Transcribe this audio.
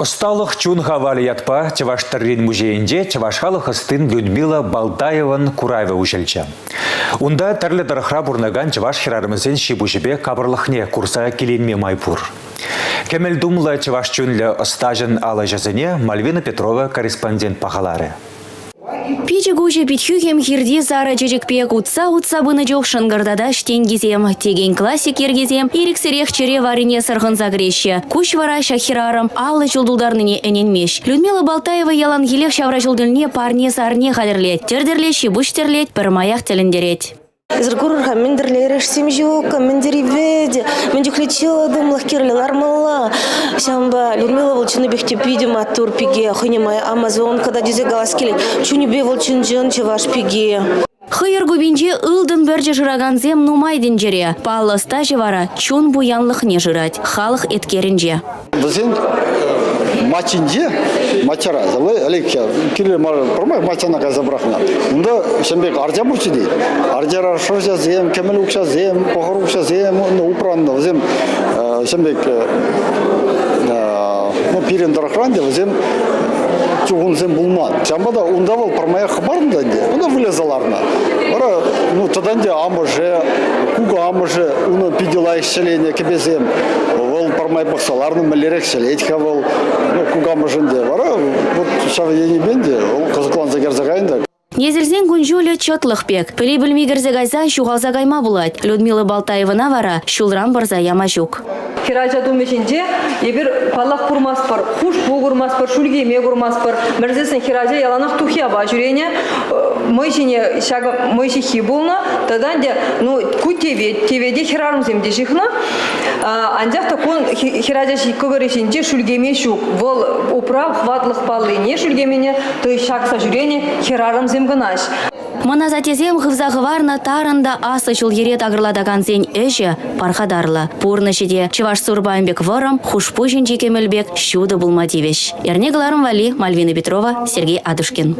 Ӑсталӑх чун хавалӗ ятпа Чӑваш тӗррин музейӗнче чӑваш халӑх ӑстин Людмила Балтаеван куравӗ уҫӑлчӗ. Унта тӗрлӗ тӑрӑхра пурӑнакан чӑваш хӗрарӑмӗсен ҫи-пуҫӗпе капӑрлӑхне курса киленме май пур. Кӗмӗл тумлӑ чӑваш чунлӗ ӑстаҫӑн ал ӗҫӗсене Мальвина Петрова корреспондент пахаларӗ. Пичӗ-куҫӗ пит хӳхӗм хирти сарӑ чечек пек утса-утса пынӑ чух шӑнкӑртатаҫ тенкисем текен классик йӗркисем ирӗксӗрех чӗре варрине сӑрхӑнса кӗреҫҫӗ. Куҫ вара ҫак хӗрарӑм 50 ҫул тултарнине ӗненмест. Людмила Балтаева яланхиллех ҫавра ҫул тӗлне парне-сарне хатӗрлет, тӗр-тӗрле ҫи-пуҫ тӗрлет, пӗрмаях тӗлӗнтерет. Эсир курӑр-ха, мӗн тӗрлӗ эрешсем ҫук, мӗн тери вӗтӗ, мӗн чухлӗ чӑтӑмлӑх кирлӗ лармалла. Ҫавӑнпа Людмила вӑл чӑннипех те питӗ маттур пике, хӑйне май амазонка та тесе калас килет. Чунӗпе вӑл чӑн-чӑн чӑваш пики. Хӑйӑр купинче ылтӑн пӗрчӗ шыракансем нумай тӗнчере. Паллӑ ӑстаҫӑ вара чун пуянлӑхне шырать халӑх еткерӗнче. Вӗсен маччинче, маччара, Олег кирлӗ мар пӗрмай маччана кайса пӑрахнӑ. Унта ҫын пек арча пурччӗ тет. Арчара шӑрҫасем, кӗмӗл укҫасем, пӑхӑр укҫасем упраннӑ. Вӗсем ҫын пек ну, пирӗн тӑрӑхран те вӗсем чухӑнсем пулман. Ҫавӑнпа та унта вӑл пӗрмаях хӑпарнӑ та ӗнтӗ, унта выляса ларнӑ. Вара ну, тата ӗнтӗ амӑшӗ, кукамӑшӗ унӑн питӗ лайӑх ҫӗленӗ кӗпесем. Вӑл пӗрмай пӑхса ларнӑ, мӗнлерех ҫӗлет-ха вӑл, ну, кукамӑшӗн те. Вара вот ҫав енӗпе ӗнтӗ вӑл кӑсӑкланса кӗрсе кайнӑ та. Несӗлсен кун-ҫулӗ чӑтлӑх пек. Пӗли-пӗлми кӗрсе кайсан ҫухалса кайма пулать. Людмила Балтаевӑна вара ҫулран пӑрса яма ҫук. Хӗрача тумӗ ҫинче эпир, паллах, курмастпӑр. Хушпу курмастпӑр, шӳлкеме курмастпӑр. Мӗрсессӗн хӗрача яланах тухьяпа ҫӳренӗ. Мӑй ҫине ҫакӑ мӑй ҫыххи пулнӑ. Тата ӗнтӗ, ну, ку тевет. Тевете хӗрарӑмсем те ҫыхнӑ. Анчах та кун хӗрача кӑкӑрӗ ҫинче шӳлкеме ҫук. Вӑл управ хӑватлӑх паллине шӳлкемене ҫакса ҫӳренӗ хӗрарӑмсем кӑна. Мӑн асаттесем хывса хӑварнӑ тарӑн та аслӑ ҫул-йӗре такӑрлатакансен ӗҫӗ пархатарлӑ. Пурнӑҫӗ те чӑваш сурпанӗ пек вӑрӑм, хушпу ҫинчи кӗмӗл пек ҫутӑ пулма тивӗҫ. Эрне кӑларӑм валли Мальвина Петрова, Сергей Адушкин.